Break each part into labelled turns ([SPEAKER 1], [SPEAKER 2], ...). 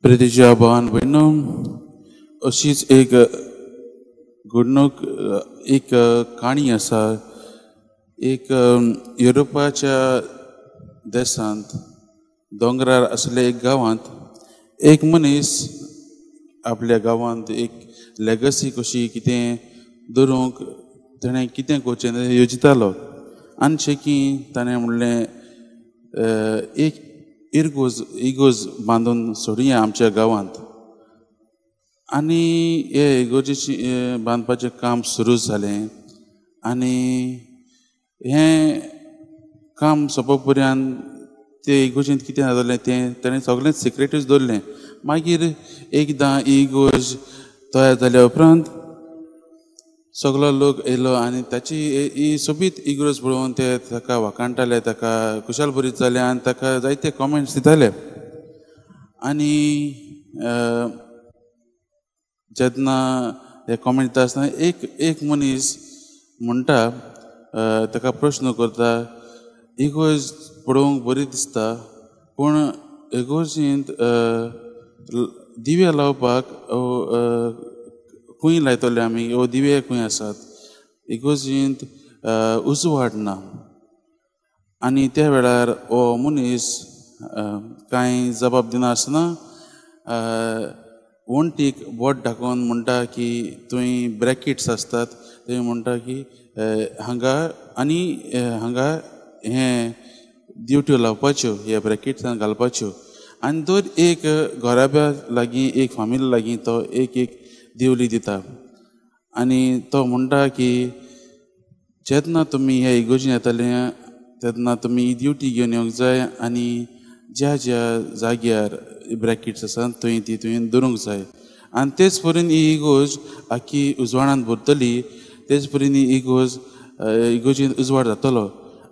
[SPEAKER 1] प्रितीच्या भावान भयणो, अशीच एक घडणूक, एक काणी आसा. एक युरोपाच्या देशांत दोंगरार आसले एक गांवांत एक मनीस आपल्या गांवांत एक लेगसी कशी कितें दवरूंक ताणें कितें करचें तें येवजितालो. आनी शेकी ताणें म्हणलें एक इरगोज इगोज बांदून सोडया आमच्या गांवांत. आनी हे इगोजेची बांदपाचें काम सुरू जालें आनी हें काम सोंपा पर्यंत ते इगोजेंत कितें जालें तें ताणें सगळें सिक्रेटूच दवरलें. मागीर एकदां इगोज तयार जाल्या उपरांत सगलो लोक येयलो आनी ताची ही सोबीत इगोज पळोवन ते ताका वाखाणटाले, ताका खुशाल बरीत जाले आनी ताका जायते कॉमेंट्स दिताले. आनी जेन्ना हे कॉमेंट दिता आसतना एक एक मनीस म्हणटा, ताका प्रश्न करता, इगोज पळोवंक बरी दिसता पूण इगोजींत दिवे लावपाक खंय लायतले आमी, हो दिवे खंय आसात, इगोजींत उजवाड ना. आनी त्या वेळार हो मनीस कांय जबाब दिना आसतना वण्टीक बोट दाखोवन म्हणटा की थंय ब्रॅकेट्स आसतात, थंय म्हणटा की हांगा आनी हांगा हें दिवट्यो लावपाच्यो, ह्या ब्रॅकेट्सान घालपाच्यो. आनी दर एक घराब्या लागीं एक फामिली लागीं तो एक एक दिवली दिता. आनी तो म्हणटा की जेन्ना तुमी ह्या इगोजीन येतले तेन्ना तुमी ही दिवटी घेवन येवंक जाय आनी ज्या ज्या जाग्यार ब्रॅकेट्स आसात थंय ती तुवें दवरूंक जाय. आनी तेच परीन ही इगोज आख्खी उजवाडांत भरतली, तेच परीन ही इगोज इगोजींत उजवाड जातलो.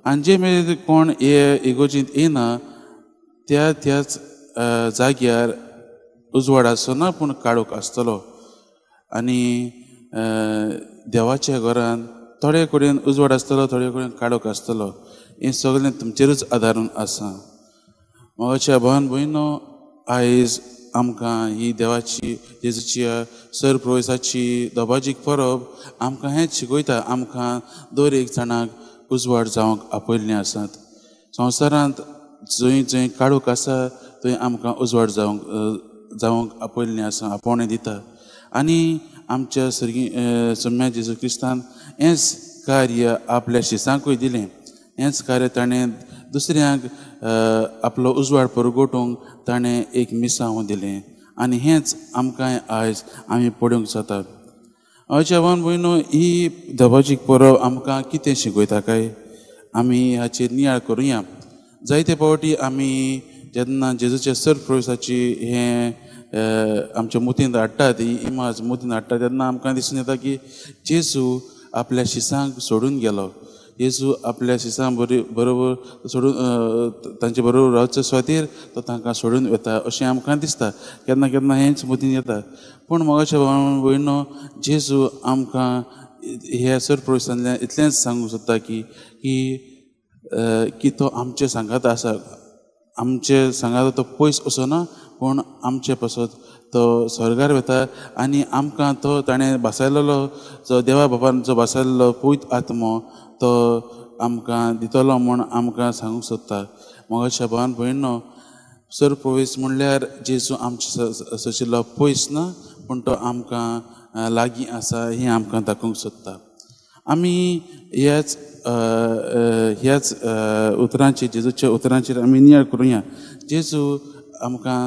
[SPEAKER 1] आनी जे मेरेन कोण हे इगोजींत येना त्या त्याच जाग्यार उजवाड आसना पूण काळोख आसतलो. आनी देवाच्या घरान थोडे कडेन उजवाड आसतलो, थोडे कडेन काळोख आसतलो. हें सगळें तुमचेरूच आदारून आसा. म्हज्या भावान भयणो, आयज आमकां ही देवाची जेजूची सर प्रोवेसाची दबाजीक परब आमकां हेंच शिकयता. आमकां दर एक जाणाक उजवाड जावंक आपयल्लें आसात. संवसारांत जंय जंय काळोख आसा थंय आमकां उजवाड जावंक जावंक आपयल्लें आसा, आपोवणें दिता. आनी आमच्या सर्गी सम्या जेजू क्रिस्तान हेंच कार्य आपल्या शिसांकूय दिलें. हेंच कार्य ताणें दुसऱ्यांक आपलो उजवाड परगटूंक ताणें एक मिसांव दिलें आनी हेंच आमकां आयज आमी पळोवंक जाता. हय भावान भयणो, ही दबाजीक परब आमकां कितें शिकयता काय आमी हाचेर नियाळ करुया. जायते फावटी आमी जेन्ना जेजूच्या सर प्रोवेसाची हें आमच्या मुतींत हाडटात, ही इमाज मुतींत हाडटा तेन्ना आमकां दिसून येता की जेजू आपल्या शिसांक सोडून गेलो. जेजू आपल्या शिसां बरोबर सोडून तांचे बरोबर रावचे स्वातीर तो तांकां सोडून वता अशें आमकां दिसता. केन्ना केन्ना हेंच मुतींत येता. पूण म्हज्या भावान भयणो, जेजू आमकां ह्या सर प्रोवेसांतल्यान इतलेंच सांगूंक सोदता की की तो आमचे सांगात आसा. आमचे सांगात तो पयस वचना पूण आमचे पासत तो स्वर्गार वता आनी आमकां तो ताणें भासायलेलो जो देवा बाबान जो भासायलेलो पवित्र आत्मो तो आमकां दितलो म्हूण आमकां सांगूंक सोदता. म्हज्या भावान भयणो, सर प्रवेश म्हणल्यार जेजू आमचे सशिल्लो पयस ना पूण तो आमकां लागीं आसा हें आमकां दाखोवंक सोदता. आमी ह्याच ह्याच उतरांचेर, जेजूच्या उतरांचेर आमी नियाळ करुया. जेजू आमकां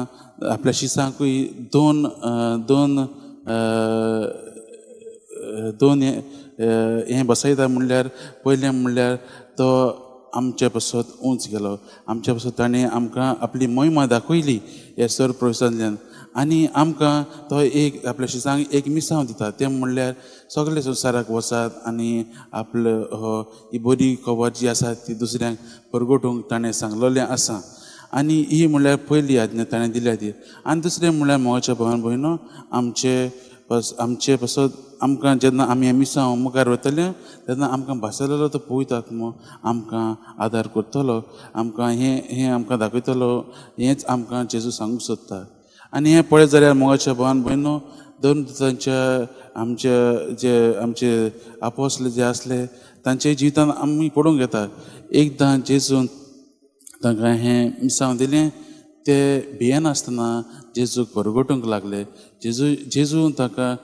[SPEAKER 1] आपल्या शिसांकूय दोन दोन दोन हें बसयता. म्हणल्यार पयलें म्हणल्यार तो आमचे पासत उंच गेलो, आमचे पासत ताणें आमकां आपली महिमा दाखयली ह्या सर प्रोवेसांतल्यान. आनी आमकां तो एक आपल्या शिसांक एक मिसांव दिता, तें म्हणल्यार सगळे संवसाराक वचात आनी आपलो हो ही बरी खबर जी आसा ती दुसऱ्यांक परगटूंक ताणें सांगलेलें आसा. आनी ही म्हणल्यार पयली आज्ञा ताणें दिल्या ती. आनी दुसरें म्हणल्यार म्हज्या भावान भयणो, आमचे पासत आमकां जेन्ना आमी मिसांव मुखार वतले तेन्ना आमकां भासलेलो तो पवित्र आत्मो आमकां आदार करतलो, आमकां हें हें आमकां दाखयतलो. हेंच आमकां जेजू सांगूंक सोदता. आनी हें पळयत जाल्यार मोगाच्या भावान भयणो दोन तांच्या आमच्या जे आमचे आपोसले जे आसले तांच्या जिवितान आमी पडूंक येता. एकदां जेजून तांकां हें मिसांव दिलें, ते भियेनासतना जेजूक परगटूंक लागले. जेजू तांकां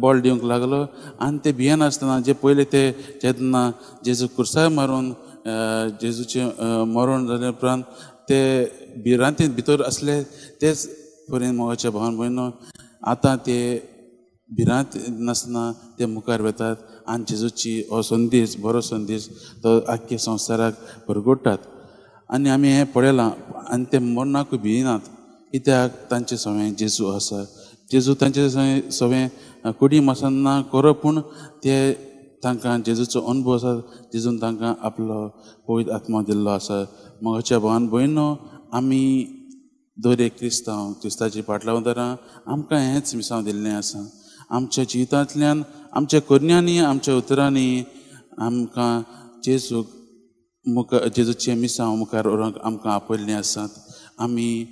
[SPEAKER 1] बळ दिवंक लागलो आनी ते भियेनासतना जे पयले ते जेन्ना जेजू कुर्सार मारून जेजूचें मरण जाल्या उपरांत ते भिरांतीन भितर आसले. तेच परेन मोगाच्या भावान भयणो आतां ते भिरांत नासतना ते मुखार वतात आनी जेजूची हो संदेश, बरो संदेश तो आख्खे संवसाराक परगट्टात. आनी आमी हें पळयलां आनी ते मरणाकूय भियेनात, कित्याक तांचे सवें जेजू आसा. जेजू तांचे सवें कुडी मासना खरो, पूण ते तांकां जेजूचो अनुभव आसा. जेजून तांकां आपलो पवित्र आत्मा दिल्लो आसा. मोगाच्या भावान भयणो आमी दर एक क्रिस्तांव क्रिस्ताची पाटलावदारां आमकां हेंच मिसांव दिल्लें आसा. आमच्या जिवितांतल्यान, आमच्या करण्यांनी, आमच्या उतरांनी आमकां जेजूक मुखार जेजूचें मिसांव मुखार व्हरूंक आमकां आपयल्लें आसात. आमी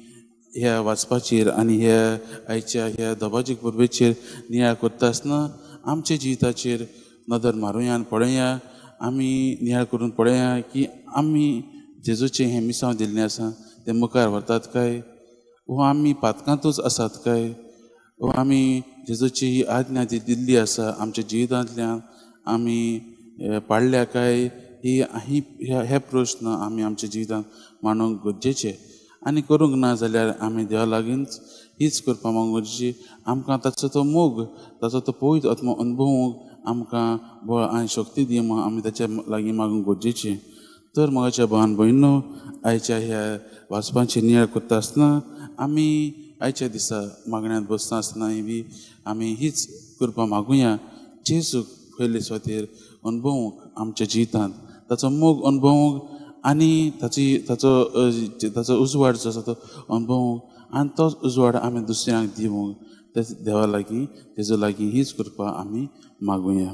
[SPEAKER 1] ह्या वाचपाचेर आनी ह्या आयच्या ह्या दबाजीक परबेचेर नियाळ करता आसतना आमच्या जिविताचेर नदर मारुया आनी पळया. आमी नियाळ करून पळया की आमी जेजूचें हें मिसांव दिल्लें आसा तें मुखार व्हरतात काय, वो आमी पातकांतूच आसात काय, वो आमी जेजूची ही आज्ञा जी दिल्ली आसा आमच्या जिवितांतल्यान आमी पाळल्या काय, ही हे प्रस्न आमी आमच्या जिवितांत मांडूंक गरजेचे. आनी करूंक ना जाल्यार आमी देवा लागींच हीच करपा मागूंक गरजेची. आमकां ताचो तो मोग, ताचो तो पवित्र आत्मो अनुभवूंक आमकां बळ आनी शक्ती दी म्हूण आमी ताच्या लागीं मागूंक गरजेचें. तर मोगाच्या भावान भयणो आयच्या ह्या वाचपांचेर नियाळ करता आसतना आमी आयच्या दिसा मागण्यांत बसता आसतनाय बी आमी हीच कृपा मागुया, जेजूक पयले सुवातेर अनुभवूंक आमच्या जिवितांत ताचो मोग अनुभवूंक आनी ताची ताचो ताचो उजवाड जो आसा तो अनुभवूंक आनी तोच उजवाड आमी दुसऱ्यांक दिवंक देवा लागीं, तेजो लागीं हीच कृपा आमी मागुया.